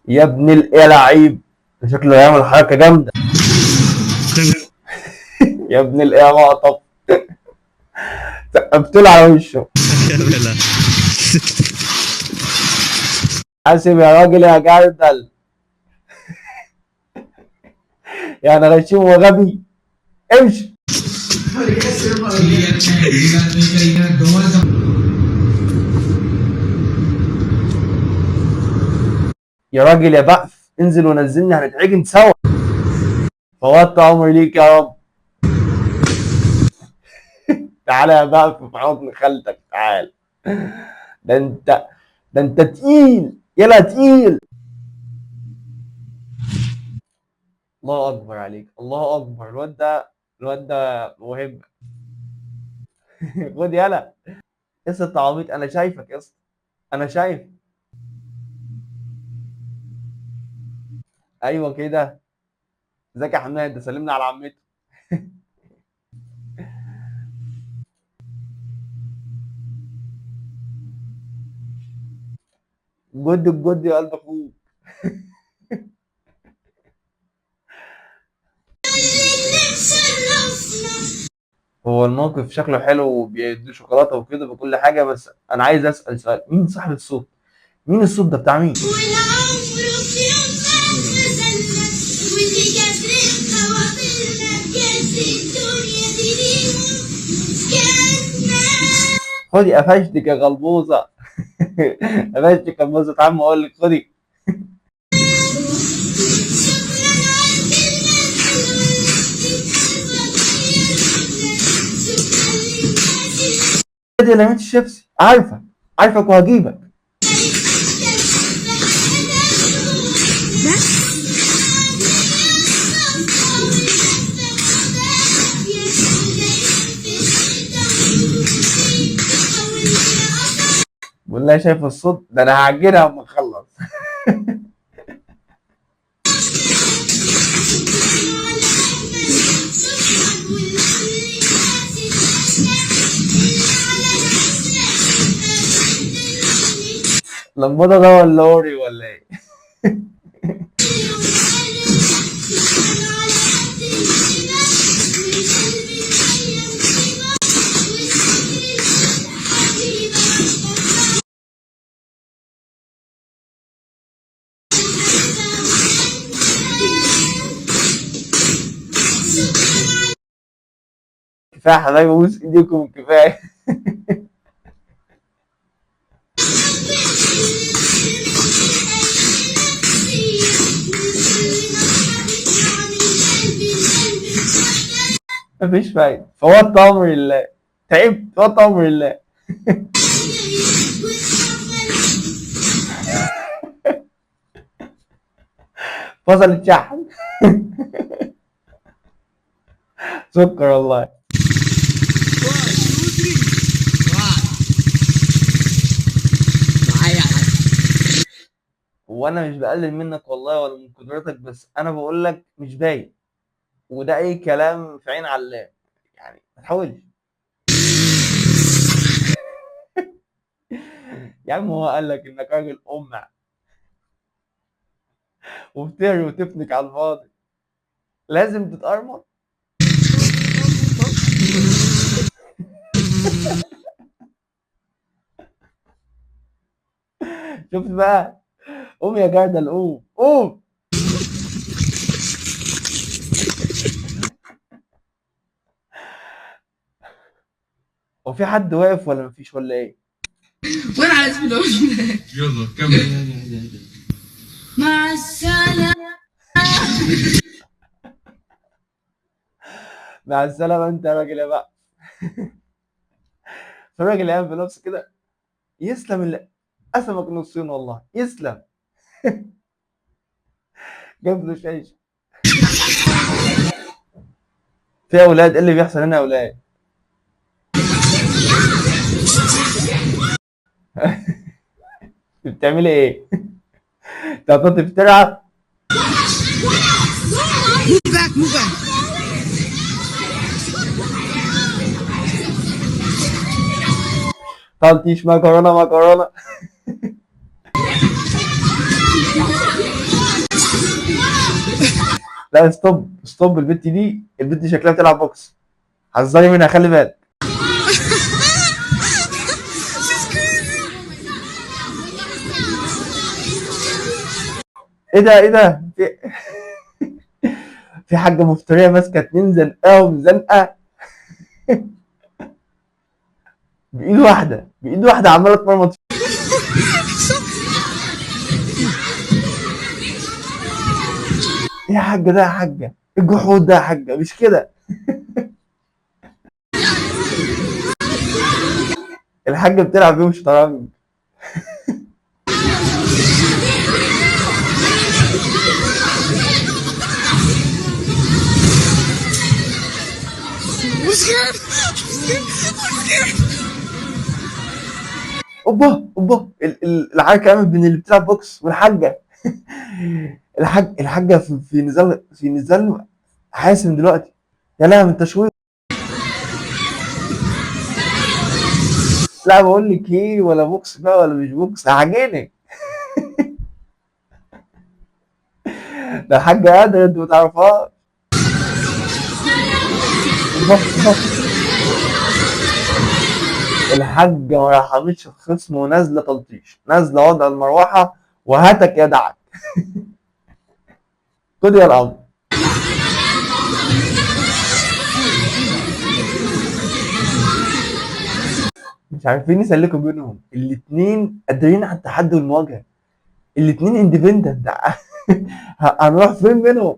يا ابن الايه لعيب، ده شكله هيعمل حركة جامدة. يا ابن الايه يا مقطف، سقفت له على وشه. حاسب يا راجل يا جردل، يعني غشيم وغبي. امشي. يا راجل يا بقف، انزل ونزلني، هنتعجن سوا. فوت عمري ليك يا رب. تعالى يا بقف في حضن خالتك، تعال. ده انت، ده انت تقيل، يلا تقيل. الله اكبر عليك، الله اكبر. الواد ده، الواد ده مهم. خد يلا يا اسطى، انت عبيط، انا شايفك يا اسطى، انا شايف. ايوه كده، ازيك يا حماد، ده سلمنا على عمته. جد الجد يا قلب اخوك. هو الموقف شكله حلو وبيدوا شوكولاتة وكده وكل حاجة، بس انا عايز اسال سؤال، مين صاحب الصوت؟ مين الصوت ده بتاع مين؟ خدي قفشتك يا غلبوزه. قفشتك يا غلبوزه، عم اقول لك خدي. خدي لميت الشيبسي، عارفك عارفك وهجيبك. بقول لها شايف الصوت ده، انا هعجنها اما اخلص. لمبادة ده ولا اوري ولا ايه؟ كفاية يا حبايبي، بوس ايديكم كفاية. مفيش فايدة، فوت امر الله، تعبت، فوت امر الله. فصل الشحن. سكر والله. وانا مش بقلل منك والله ولا من قدرتك، بس انا بقول لك مش باين، وده اي كلام في عين علام، يعني ما تحاولش. يا عم هو قال لك انك راجل امع وبتهري وتفنك على الفاضي، لازم تتقرمط. شفت بقى؟ قوم يا جردل، قوم قوم. هو في حد واقف ولا مفيش ولا ايه؟ وين على اسم؟ يلا كمل. مع السلامة. مع السلامة انت يا راجل يا بقى. فالراجل قام في نفسه كده، يسلم اللي قسمك نصين والله، يسلم. جاب له شاشه. في اولاد، ايه اللي بيحصل هنا يا اولاد؟ بتعملي ايه؟ انت هتنطي في ترعه؟ Move back, move back. تلطيش مكرونه مكرونه. لا stop stop، البت دي، البت دي شكلها بتلعب بوكس، حذري منها، خلي بالك. ايه ده؟ ايه ده؟ في حاجة مفتريه ماسكه اتنين زنقاهم زنقه بايد واحده، بايد واحدة عماله تمرمط. ايه يا حاجة ده؟ يا حاجة إيه الجحود ده يا حاجه؟ مش كده. الحاجة بتلعب بيهم شطرنج. I'm scared. I'm scared. I'm scared. اوبا اوبا، العركه قامت بين اللي بتلعب بوكس والحاجه. الحاجة في نزال حاسم دلوقتي. يا لها من تشويق. لا بقول لك ايه، ولا بوكس بقى ولا مش بوكس، هعجنك. ده الحاجة قادرة، انت ما تعرفهاش. أوبا، أوبا. الحاجة ما رحمتش الخصم ونازلة تلطيش، نازلة وضع المروحة وهاتك يا دعك. خد يا الأمر. مش عارفين يسلكوا بينهم، الاتنين قادرين على التحدي والمواجهة، الاتنين independent. هنروح فين منهم؟